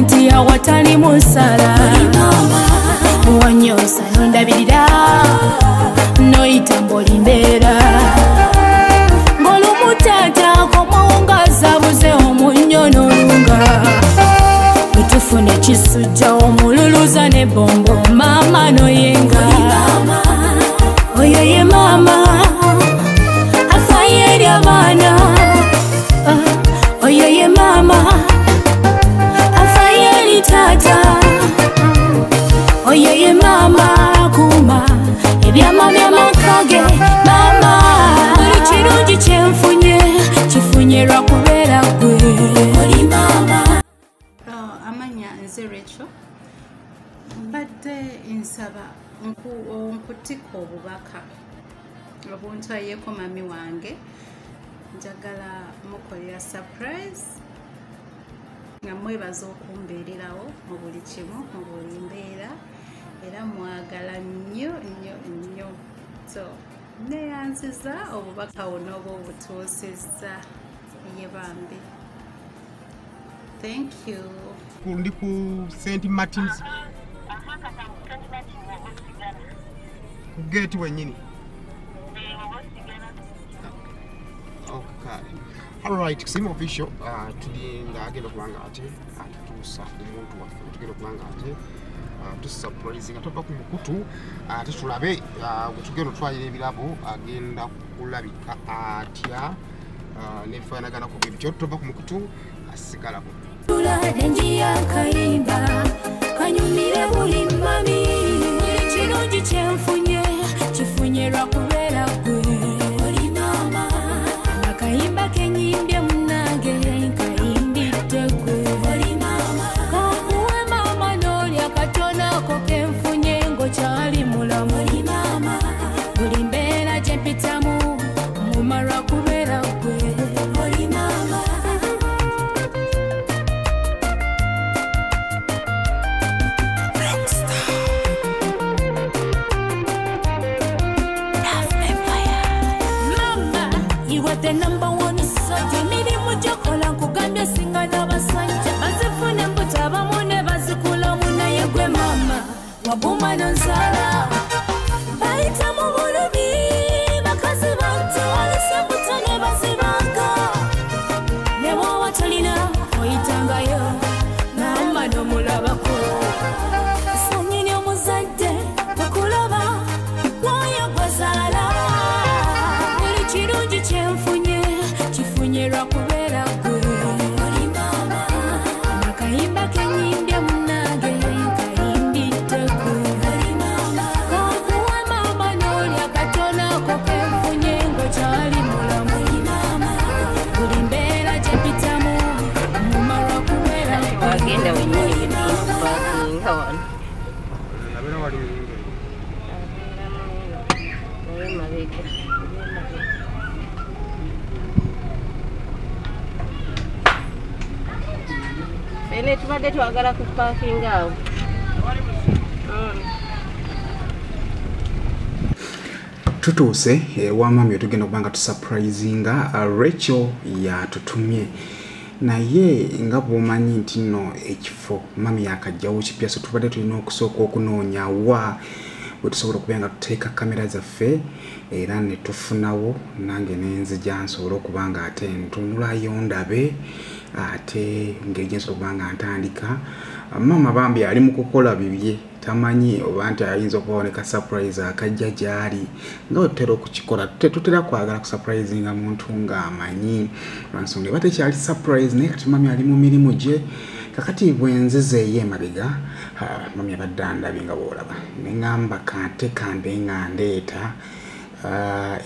nti awatali musala. Wanyosa nondabirira noyita mboli mbeera. Ng'olumutata akomawo ng'azabuze omunnyo n'olunga. Bwe tufuna ekisujja omululuza ne bombo maama noyenga. Oyo ye maama afayo eri abaana. Oyo ye maama afayo eri taata. Oyo ye maama akuuma ebyama by'amaka ge. Maama buli kirungi kye nfunye kifunye lwa kubeera ggwe. Oli maama. Amanya nze Rachel, mbadde nsaba nkutika obubaka obuntwayeko mami wange. Njagala mukolera surprise nga mwebaza okumbeererawo mu buli kimu, mu buli mbeera, era mwagala nnyo nnyo nnyo. So neeyanziza obubaka buno oba obutuusizza ye bambi. Thank you. Ndi ku St. Martin's ku gate wennyini. Okay. Alright, Sim official tulinga agenda kubanga ate atutuusa omuntu waffe tugenda kubanga ate tusurprising atoba ku mukutu ate tulabe tugenda otwalira ebirabo agenda kulabika atya nefaanagana ku bibyo tutoba ku mukutu asigalako. Nenjiya kayimba kanyumire buli mami. Buli kirungi kye nfunye kifunye lwa kubeera ggwe. Oli maama akayimba kenyimbye munnange nkayimbidde ggwe. Oli maama kankuwe maama n'olya katono ako ke nfunye ng'okyali mulamu. Oli maama buli mbeera gye mpitamu nguma lwa kubeera ggwe. Oli maama. The number one soldier. Emirimu gy'okola nkugambye singa n'abasajja bazifuna embuto abamu ne bazikulamu, naye gwe maama waguma n'onzaala. Bayita mu bulumi bakazi bantu walese embuto ne bazibanga, ne bw'oba tolina oyitangayo maama n'omulabako. Sanyini omuzadde takulaba mwoyo gwazaala. Buli kirungi kye nfunye kifunye lwa kubeera ggwe. Oli maama akayimba kenyimbye munnange nkayimbidde ggwe. Oli maama kankuwe maama n'olya katono ako ke nfunye ng'okyali mulamu. Oli maama buli mbeera gye mpitamu nguma lwa kubeera ggwe. Wagenda wennyini wetupakinga wano. Abeera wali muyinga. Naye mabega. Ffenna tubadde twagala ku pakinga awo. Tutuuse ewa mami tugenda kubanga tusurprisinga Rachel yatutumye, naye nga bw'omanyi nti nno ekifo mami yakajjawo kipya, so tubadde tulina okusooka okunoonya wa we tusobola okubeera nga tuteeka kamera zaffe era ne tufunawo nange nenzija nsobole okuba nga ate ntunulayo ndabe ate ngeri gye nsobola okuba nga ntandika. Maama bambi ali mu kukola bibye, tamanyi oba nti ayinza okuboneka surprise akajja gy'ali nga bwe tutera okukikola. Tutera kwagala kusurprisinga muntu ng'amanyi lwansonga eba tekyali surprise, naye kati mami ali mu mirimu gye. Kakati bwe nzizeeyo emabega mami abadde andabye nga bw'olaba, ne ŋŋamba kante kambe nga ndeeta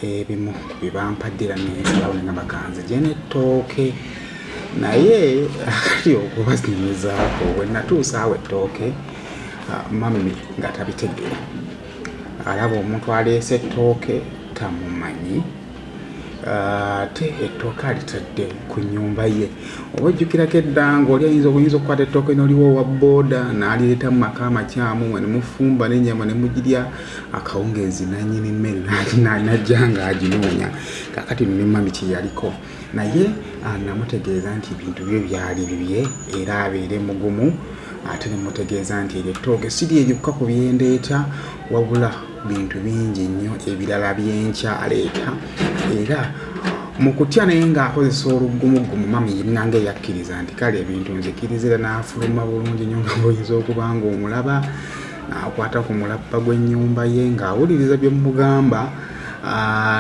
ebimu bye bampadde era ne nsalawo ne ŋŋamba kanzije n'ettooke, naye akati okubasinyumizaako bwe natuusa awo ettooke mami nga tabitegeera, alaba omuntu aleese ettooke tamumanyi, ate ettooke alitadde ku nnyumba ye. Oba ojjukirako edda ng'oli ayinza okukwata ettooke n'oliwo owa bbooda n'alireeta mu maka amakyamu mwe ne mufumba n'ennyama ne mugirya, akawungeezi nannyini mmere n'ajja ng'aginoonya. Kaakati ne mami kye yaliko. Naye namutegeeza nti ebintu byo byali bibye era abeere mugumu, ate nemutegeeza nti eryo ettooke si lye lyokka ku byendeeta, wabula bintu bingi nnyo ebirala byenkyaleeta. Era mu kutya naye ng'akozesa olugumugumu, mami yennange yakkiriza nti kale ebintu nzikiriza, era n'afuluma bulungi nnyo nga bw'oyinza okuba ng'omulaba, n'akwata ku mulabba gw'ennyumba ye ng'awuliriza bye mmugamba.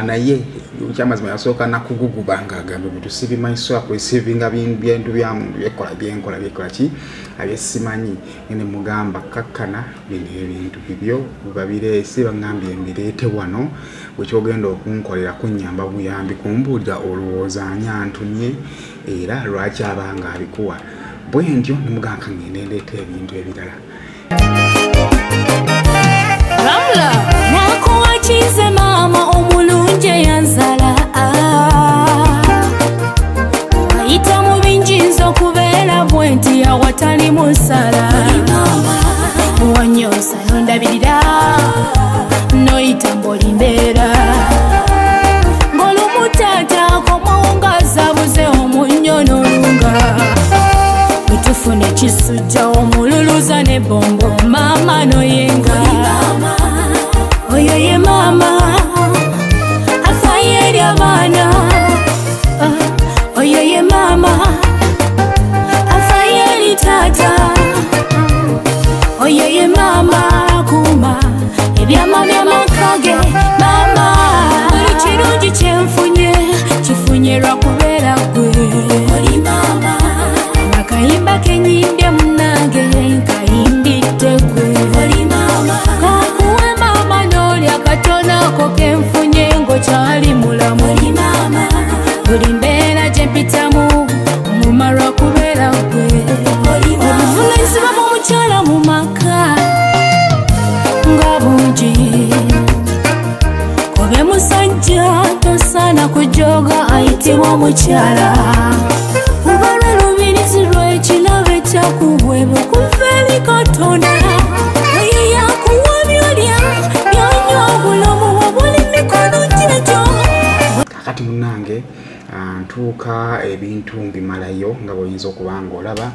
Naye ekyamazima yasooka nakuguguba ng'agamba ebintu sibimanyi, so akurecevinga bintu bya muntu byekola byenkola byekola ki abyesimanyi. Ne mugamba kakkana, bino ebintu bibyo babireese, baŋŋambye mbireete wano, bwe kyogenda okunkolera kunnyamba buyambi kumbuulira olowooza ani antumye era lwaki abanga abikuwa. Bwe ntyo ne mugamba ngende ndeeta ebintu ebirala. Ramla nakuwakize maama omulungi eyanzala, ayita mu bingi nze okubeera bwe nti awatali musala. Wanyosa nondabirira noyita mboli mbeera, ng'olumu taata akomawo ng'azabuze omunnyo n'olunga, bwe tufuna ekisujja omululuza ne bombo maama noyenga. Oyo ye maama afayo eri abaana, oyo ye maama afayo eri taata, oyo ye maama akuuma ebyama by'amaka ge. Maama buli kirungi kyenfunye kifunye lwa kubeera gwe. Oli maama akayimba kenyimbye munnange nkayimbidde gwe. Oli maama kakuwe maama n'olya katono ako kenfunye ng'okyali mulamu. Oli maama buli mbeera gye mpitamu muma lwa kubeera gwe. Obuvunaanyizibwa bw'omukyala mu maka nga bungi, kobe musajja tosaana kujoga ayitibwa omukyala. Kuba lwe lubirizi lw'ekirabo ekyakuweebwa okuva eri Katonda. Oyo yakuwa by'olya by'onywa, obulamu bwo buli mikono gyegyo. Kakati munnange ntuuka ebintu mbimalayo nga bw'oyinza okuba ng'olaba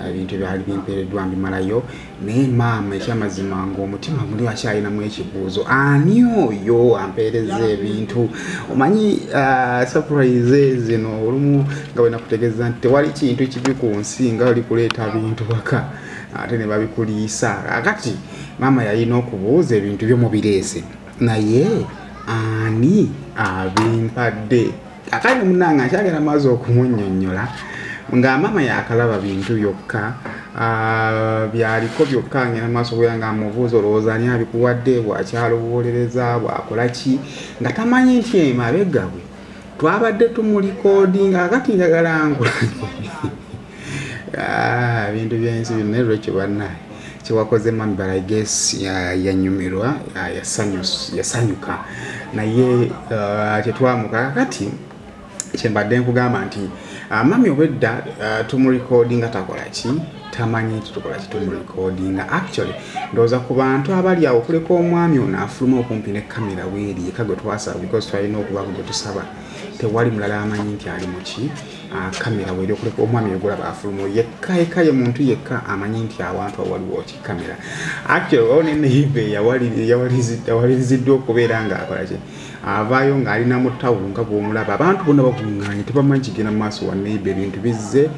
ebintu byali bimpeereddwa mbimalayo, naye maama ekyamazima ng'omutima muli akyalinamu ekibuuzo, ani oyo ampeereza ebintu? Omanyi surprise zino olumu nga bwe nakutegeeza nti tewali kintu kibi ku nsi nga oli kuleeta bintu waka ate ne babikuliisa. Kakati maama yalina okubuuza ebintu byo mubireese, naye ani abimpadde? Akali munnange nkyagenda maaso okumunnyonnyola nga maama yakalaba bintu byokka byaliko byokka, ngenda maaso okubeera nga amubuuza olowooza ani abikuwadde, bw'akyalowolereza bw'akola ki, nga tamanyi nti emabega bwe twabadde tumulikodinga. Kakati njagala nkulage ebintu by'ensi bino. Naye lwekyo bannaye kyewakoze mami, but I guess yanyumirwa, yasanyuka, naye tetwamuka. Kakati kyembadde nkugamba nti mami obwedda tumurecordinga takola ki, tamanyi nti tukola ki, tumurecordinga. Actually ndowooza ku bantu abali awo okuleka omwami ono afuluma okumpi ne kamera weeri eka gwe twasaba, because twalina okubaako gwe tusaba, tewali mulala amanyi nti ali muki kamera weeri okuleka omwami ogulaba afuluma yekka yekka, ye muntu yekka amanyi nti awantu awo waliwo ki kamera. Actually wawo ne neighbor yawaliriziddwa okubeera ng'akola ki, avaayo ng'alina mu tawulo nga bw'omulaba. Abantu bonna bakuŋŋaanye tebamanyi kigenda mu maaso wa neighbor, ebintu bizze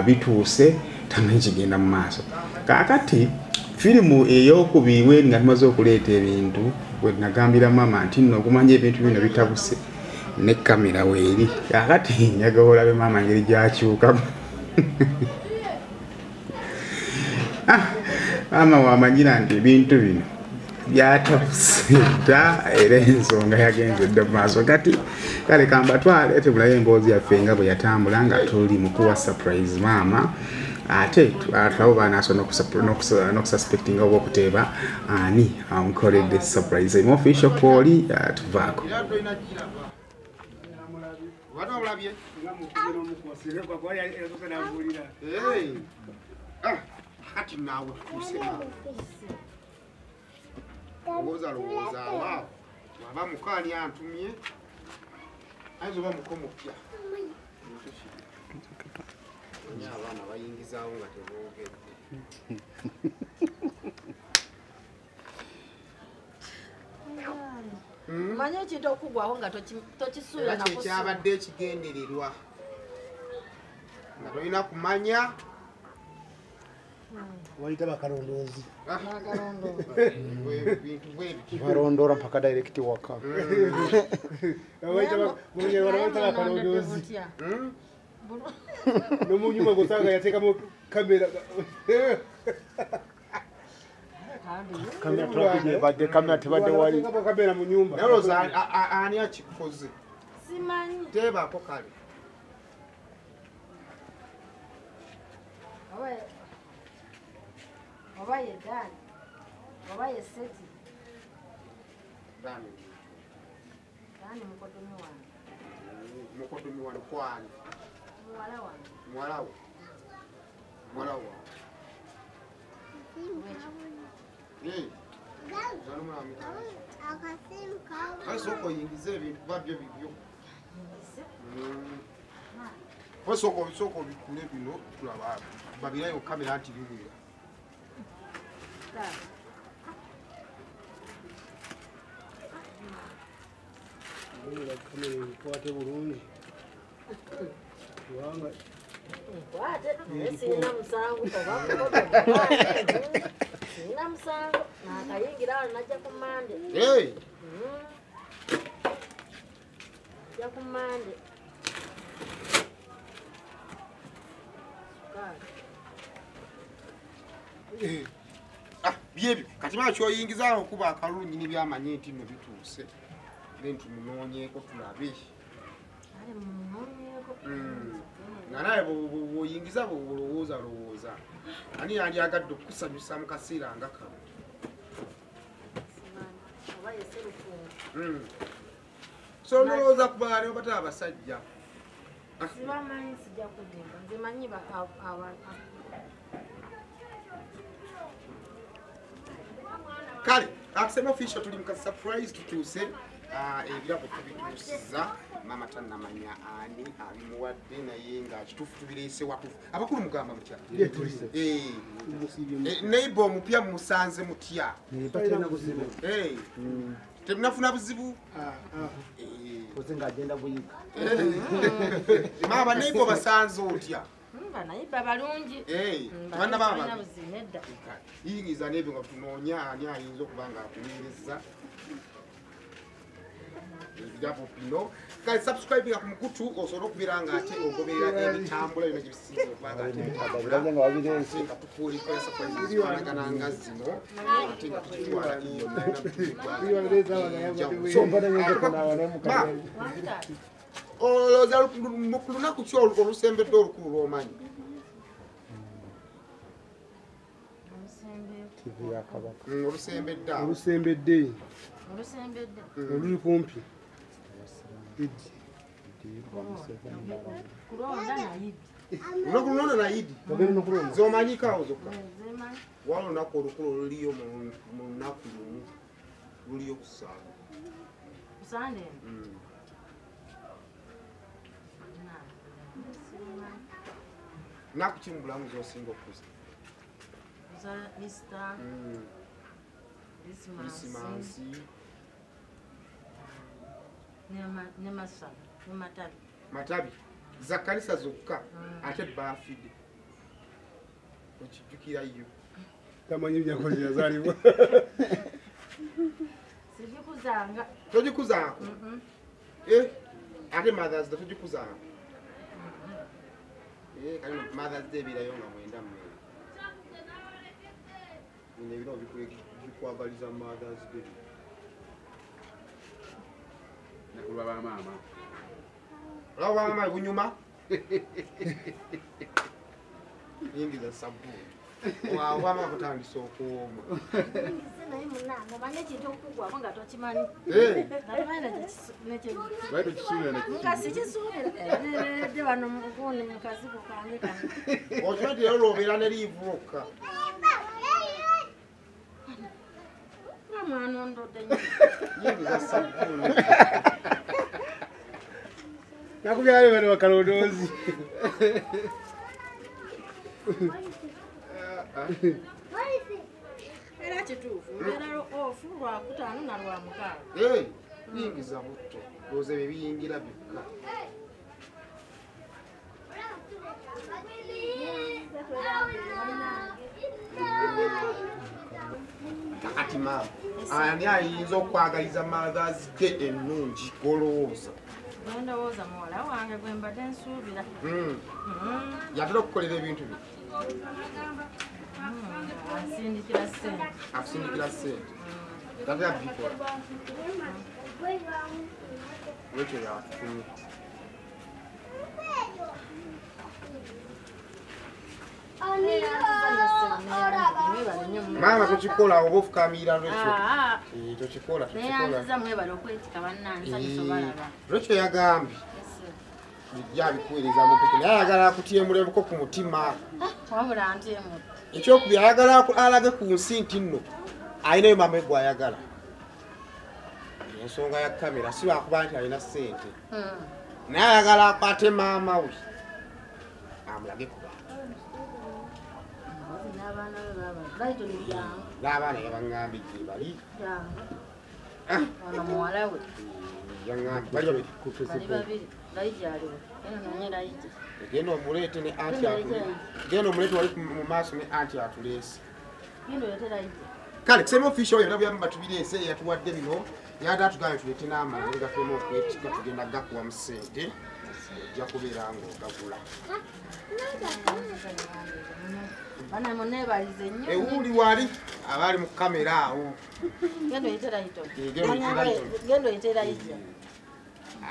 bituuse, tamanyi kigenda mu maaso. Kaakati firimu ey'okubiri bweri nga tumaze okuleeta ebintu, bwe nagambira maama nti nno okumanya ebintu bino bitabuse ne kamera weeri. Kaakati njagala olabe maama engeri gy'akyukamu. Maama wamanyira nti ebintu bino byatabuse dda, era ensonga yagenze dda mu maaso. Kati kale kambatwale tebulayo emboozi yaffe nga bwe yatambula nga tuli mu kuwa surprise maama, ate tulabo banaaso n'okususpectinga oba okuteeba ani amukoledde surprise. Emu official kwoli tuvaako. Kati naawe tutuuse lowooza lowooza awaawo waba mukaani antumye ayinza oba muko mupya. Abaana bayingizaawo nga teboogedde. Manye ekintu okugwawo nga tokisuubira na kyabadde ekigendererwa. Nga tolina kumanya. Walita bakalondoozi. Balondoola mpaka direct waka. Walita bakalondoozi. N'omunyuma gosanga yateekamu kamera. Kamera tebadde kamera tebadde wali. Kamera mu nyumba. Nalowooza ani akikoze? Simanyi. Teebaako kale. Oba ye Dani, oba ye Seti. Dani. Dani mukodomi wange. Mukodomi wange kwani? Muwala wange. Muwala wo? Muwala wo. Sooka oyingize ebintu kuba byo bibyo. Sooka obikule bino tulaba babirayo kamera nti biwera. Kamera ekwate bulungi. Kubanga nkwate naye sirina musango oba sirina musango nakayingira wano najja ku Mande. Najja ku Mande. Byebyo kati baba kyoyingiza okuba akalulu nnyini byamanye nti nno bituuse then tumunoonyeeko tulabe. Nga naye bw'oyingiza bw'olowooza lowooza ani yandyagadde okukusanyusa mu kaseera nga kano? So nolowooza ku baali oba taba abasajja? Sibamanyi, sijja kudimba nze manyi kale akusema official tuli mu surprise tutuuse ebirabo tubituusiza mama tannamanya ani abimuwadde naye nga kituufu tubireese watuufu. Abakulu mugamba mutya? Neighbor omupya mumusanze mutya? Temunafuna buzibu? Oze ng'agenda buyiga. Maama neighbor basanze otya? Banaiba balungi. Bana baba. Yingiza n'ebyo nga tunoonya ani ayinza okuba nga akuweereza ebirabo bino. Kale subscribe ku mukutu osobola okubeera nga ate ogoberera emitambula byonna gye bisinze okuba nga ate bitambula. Nga tukuuliko surprise zifaanagana nga zino ate nga tukitwala yonna. Olowooza ku lunaku ki olusembedde olukulu lw'omanyi? Olusembedde awo. Olusembedde. Oluli kumpi. Olunaku lulonda na Idi. Z'omanyiko awo zokka? Waliwo olunaku olukulu oluliyo mu lunaku lumu luliyo ku ssande. Ku Ssande? Nnaku ki mu bulamu z'osinga okukuza? Easter, Christmas, ne matabi. Matabi za kanisa zokka ate baafidde. Okijjukirayo. Tamanyi byakoze yazaalibwa. Sijikuzanga. Togikuzaako? Ate Mothers Day togikuzaako? Kale Mothers Day ebeerayo nga 94. Bino ebirabo bikwagaliza Mothers Day. Nakulwa ba maama. Olaba ba maama bunyuma? Yingiza sabbuuni. Wama kutandisa okuwooma. Naye munnange omanye ekintu okukugwako nga tokimanyi. Nga sikisuubira. Nebeeredde wano mugundi mu kazigo kange kano. Okimanyi nti leero lw'obeera ne liivu lwokka. Nga mwana ondodde nnyo. Yingiza sabbuuni. Nakubyala bano bakalondoozi. Era kituufu mbeera ofu lwakutaano na lwa mukaaga. Yingiza butto lowooza ebyo biyingira byokka. Kakati maama, ani ayinza okwagaliza Mother's Day ennungi gw'olowooza? Ndowooza muwala wange gwe mbadde nsuubira. Yatera okukolera ebintu bye? Ansindikira ssente. Akusindikira ssente. Tatera bikola. Lwekyo yakutumye. Maama tokikola oba ofukamira lwekyo. Tokikola tokikola. Mwebale okwetika bannange nsanyusa obalaba. Lwekyo yagambye. Bijja bikuweereza mu mpeke naye ayagala akutyemuleko ku mutima. Wabula ntyemudde. Ekyokubiri ayagala alage ku nsi nti nno alinayo maama we gw'ayagala. Ensonga ya kamera si lwakuba nti alina ssente. Naye ayagala akwate maama we amulage ku bantu. N'abaana be baba. N'abaana yabaŋŋambye gye bali. Ono muwala we. Yaŋŋambye bali babiri. Bali babiri. Layija aliwo. Genda onoonye Layija. Genda omuleete ne anti atuleese. Genda omuleete wali mu maaso ne anti atuleese. Genda oleete Layija. Kale kusema official oyo nabyo batubireese eyatuwadde bino yadde atugambye tuleete n'amala nga tuleme okwetikka tugenda gakuwa mu ssente ojja kubeera ng'ogagula. Bana muneebalize nnyo. Ewuuli wali abaali mu kamera awo. Genda oyite Layija. Genda oyite Layija.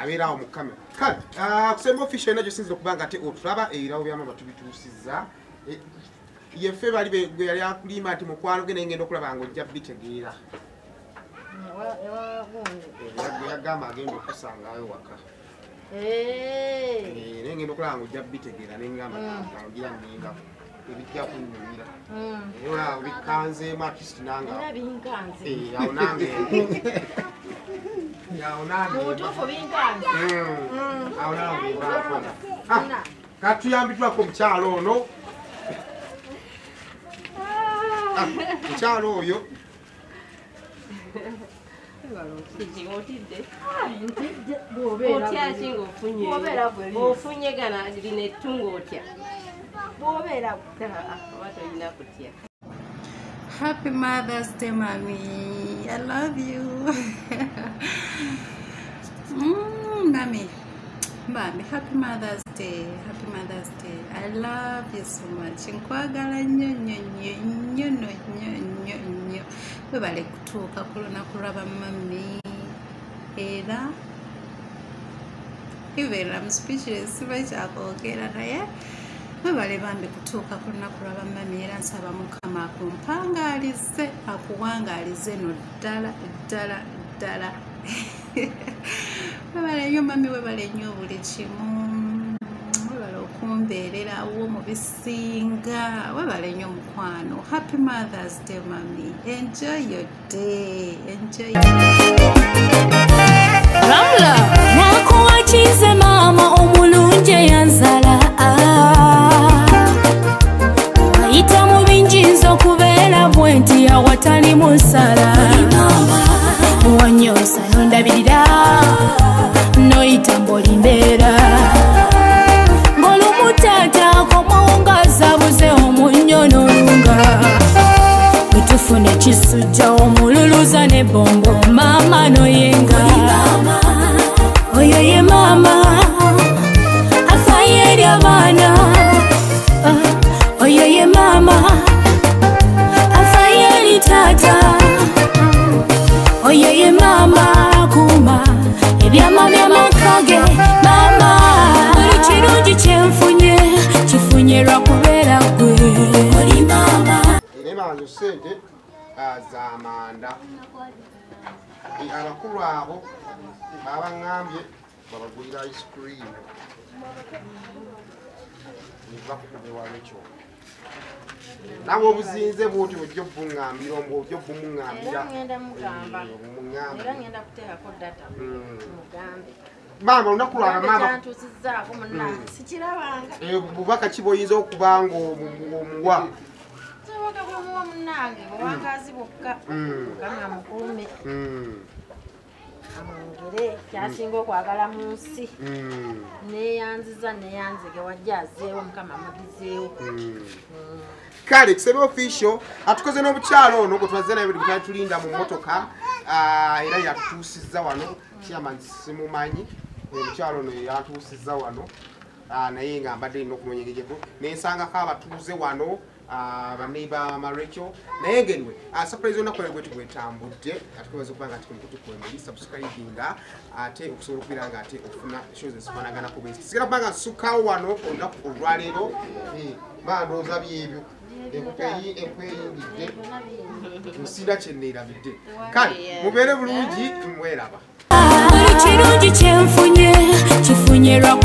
Abeera awo mu kamera. Kale kusemba official yonna gy'osinzira okuba nga ate otulaba ebirabo bya maama tubituusizza. Yeffe bali gwe yali akulimba nti mukwano gwe naye ngenda okulaba ng'ojja bitegeera. Gwe yagamba agenda okusangayo waka. Naye ngenda okulaba ng'ojja bitegeera ne ngamba ngira nningako ebijja kunnyumira. Era bikanzeemu at least nange. Era binkanze. Awo nange. Awo nange. Mu butuufu binkanze. Awo nange nfuna. Katuyambiddwako omukyalo ono. Mukyalo oyo. Otya ki ng'ofunye? Ofunye gana lino ettunga otya? Bw'obeera oba tolina kutya. Happy Mother's Day, Mommy. I love you. Mommy. Mommy, happy Mother's Day. Happy Mother's Day. I love you so much. Nkwagala nnyo nnyo nnyo nnyo nnyo nnyo nnyo. Webale kutuuka ku lunaku lwa bamami. Era even I'm speechless, simanyi kyakwogera naye webale bambi kutuuka ku lunaku lwa bamami era nsaba Mukama akumpangaalize akuwangaalize no ddala ddala ddala. Webale nnyo mami, webale nnyo buli kimu, webale okumbeererawo mu bisinga, webale nnyo mukwano. Happy Mother's Day, mami. Enjoy your day. Enjoy your day. Ramla nakuwakize maama omulungi eyanzala. Ayita mu bingi nze okubeera bwe nti awatali musala. Wanyosa nondabirira noyita mboli mbeera. Ng'olumu taata akomawo ng'azabuze omunnyo n'olunga. Bwe tufuna ekisujja omululuza ne bombo maama noyenga. Oyo ye maama afayo eri abaana. Oyo ye maama afayo eri taata. Oyo ye maama akuuma ebyama by'amaka ge maama. Buli kirungi kye nfunye kifunye lwa kubeera gwe. Oli maama. Era banzo ssente z'amanda. Abakulu abo babaŋŋambye babagulira ice cream. Nva ekyo. Nawe obuzinze bw'otyo ojja obuŋŋambira ojja obumuŋŋambira. Era ŋŋenda mugamba. Era ŋŋenda kuteekako data mugambe. Maama olunaku lwa maama kyantuusizzaako munnange sikirabanga. Bubaka ki bw'oyinza okuba ng'omuwa? Obubaka bwemuwa munnange buwangaazi bwokka. Mukama amukuume. Amwongere kyasinga okwagala mu nsi. Neeyanziza neeyanzige wajja azzeewo Mukama amudizeewo. Kale Kisebe Official atukoze n'obukyalo ono gwe twazze naye buli twali tulinda mu mmotoka, era yatutuusizza wano. Chairman simumanyi, omukyalo ono yatuusizza wano, naye nga mbadde nina okunoonya engeri nensangako abatuuze wano, baneiba Mama Rachel. Naye ngenwe surprise olunaku lwe bwetu bwetambudde, atukwebeza okuba nga ate mukutu kwemuli subscribinga ate okusobola okubeera nga ate okufuna shows ezifaanaganako bwezi. Sigala kubanga nsukkawo wano olunaku olwaleero, bandooza byebyo ekweyingidde nsinda kye neerabidde. Kale mubeere bulungi, mweraba. Buli kirungi kyenfunye kifunye lwa